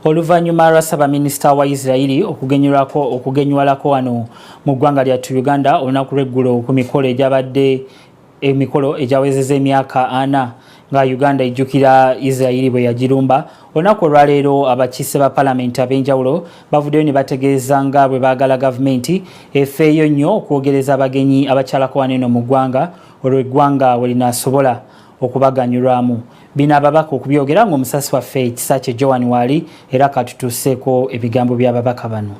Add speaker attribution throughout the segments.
Speaker 1: Oluvannyuma lwa ssaabaminisita wa Isirayiri okugenyulako wano mu ggwanga lyattu Uganda olunaku lw'eggulo ku mikolo egyabadde emikolo egyawezezza emyaka 40 nga Uganda ejjukira Isirayiri bwe yagirumba, olunaku olwaleero abakiise ba palamenti ab'enjawulo bavuddeyo ne bategeeza nga bwe baagala gavumenti efeeyo nnyo okwogereza abagenyi abakyalako wano eno mu ggwanga, olwo eggwanga we linaasobola okubaganyulwamu. Bino ababaka okubyogera ng'omusasi waffe Kisakye Joan waali era katutuuseeko ebigambo by'ababaka bano.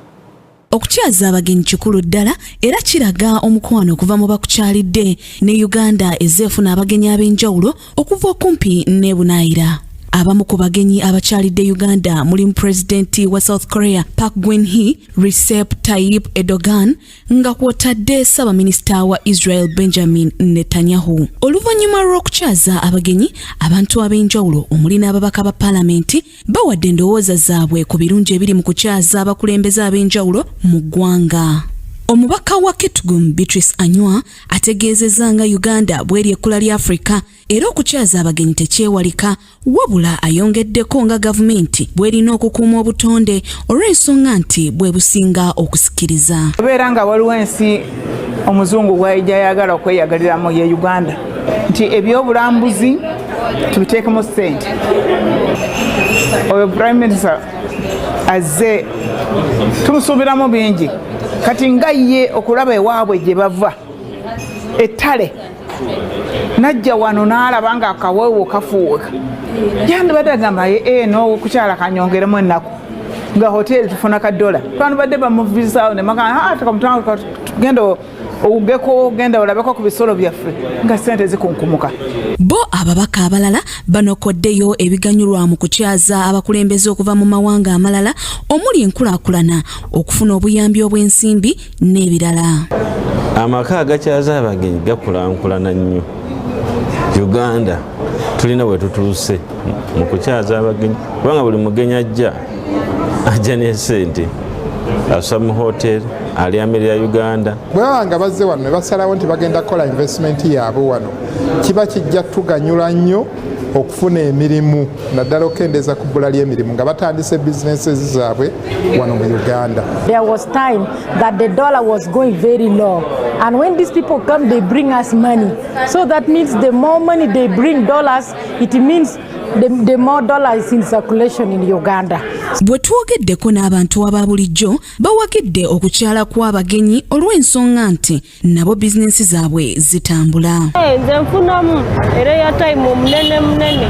Speaker 2: Okukyaza abagenyi kikulu ddala era kiraga omukwano okuva mu bakukyalidde. Ne Uganda ezeefuna abagenyi ab'enjawulo okuva okumpi ne Bunaayira. Abamu ku bagenyi abakyalidde Uganda mulimu pulezidenti wa South Korea Park Geun-hye, Recep Tayyip Erdogan, nga kw'otadde ssaabaminisita wa Israel Benjamin Netanyahu. Oluvannyuma lw'okukyaza abagenyi, abantu ab'enjawulo omuli n'ababaka ba paalamenti bawadde endowooza zaabwe ku birungi ebiri mu kukyaza abakulembeze ab'enjawulo mu ggwanga. Omubaka wa Kitgum Beatrice Anywa ategeezezza nga Uganda bw'eri ekkula lya Afrika era okukyaza abagenyi tekyewalika, wabula ayongeddeko nga gavumenti bw'erina okukuuma obutonde olw'ensonga nti bwe businga okusikiriza.
Speaker 3: Obeera nga waliwo ensi omuzungu gwayijja yagala okweyagaliramu ye Uganda, nti ebyobulambuzi tubiteekemu ssente. Oyo Prime Minister azze tumusuubiramu bingi. Kati nga ye okulaba ewaabwe gye bava ettale, najja wano n'alaba nga akaweewo kafuuka, yandibadde agamba, "E n'okukyala kanyongeremu ennaku nga hoteri tufuna ka dola." Twandibadde bamuvisaawo nemagenda owugeko, genda olabeko ku bisolo byaffe nga sente zikunkumuka.
Speaker 2: Bo ababaka abalala banokoddeyo ebiganyulwa mu kukyaza abakulembeze okuva mu mawanga amalala, omuli enkulaakulana, okufuna obuyambi obw'ensimbi n'ebirala.
Speaker 4: Amaka agakyaza abagenyi gakulankulana nnyo. Uganda tulina bwe tutuuse mu kukyaza abagenyi, kubanga buli mugenyi ajja, ajja n'esente, asa mu hotel, alya mmere ya Uganda.
Speaker 5: Bwe baba nga bazze wano ne basalawo nti bagenda kukola investment yaabwe wano, kiba kijja tuganyula nnyo okufuna emirimu, naddala okukendeeza ku bbula ly'emirimu nga batandise bizinesi zaabwe wano mu Uganda.
Speaker 6: There was time that the dollar was going very low. And when these people come, they bring us money. So that means the more money they bring, dollars, it means the more dollars in circulation in Uganda.
Speaker 2: Bwe twogeddeko n'abantu aba bulijjo, bawagidde okukyala kw'abagenyi olw'ensonga nti nabo bizinensi zaabwe zitambula.
Speaker 7: Nze nfunamu era airtime omunene munene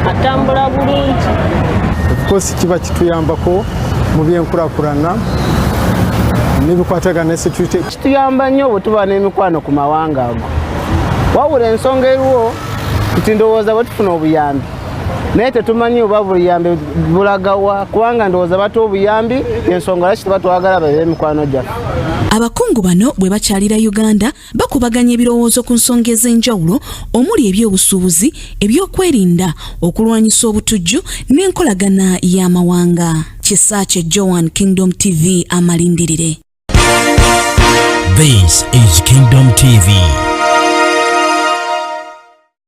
Speaker 7: atambula bulungi.
Speaker 8: Of course kiba kituyambako mu byenkulaakulana n'ebikwatagana ne security.
Speaker 9: Kituyamba nnyo bwe tuba n'emikwano ku mawanga ago, wabula ensonga eriwo nti ndowooza bwe tufuna obuyambi, naye tetumanyi oba buyambi bulagawa, kubanga ndowooza batuwa obuyambi, ensonga lwaki tuba twagala babe emikwano gyaffe.
Speaker 2: Abakungu bano bwe bakyalira Uganda, bakubaganya ebirowoozo ku nsonga ez'enjawulo omuli ebyobusuubuzi, ebyokwerinda, okulwanyisa obutujju n'enkolagana y'amawanga. Kisaakye Joan, Kingdom TV, amalindirire.
Speaker 10: This is Kingdom TV.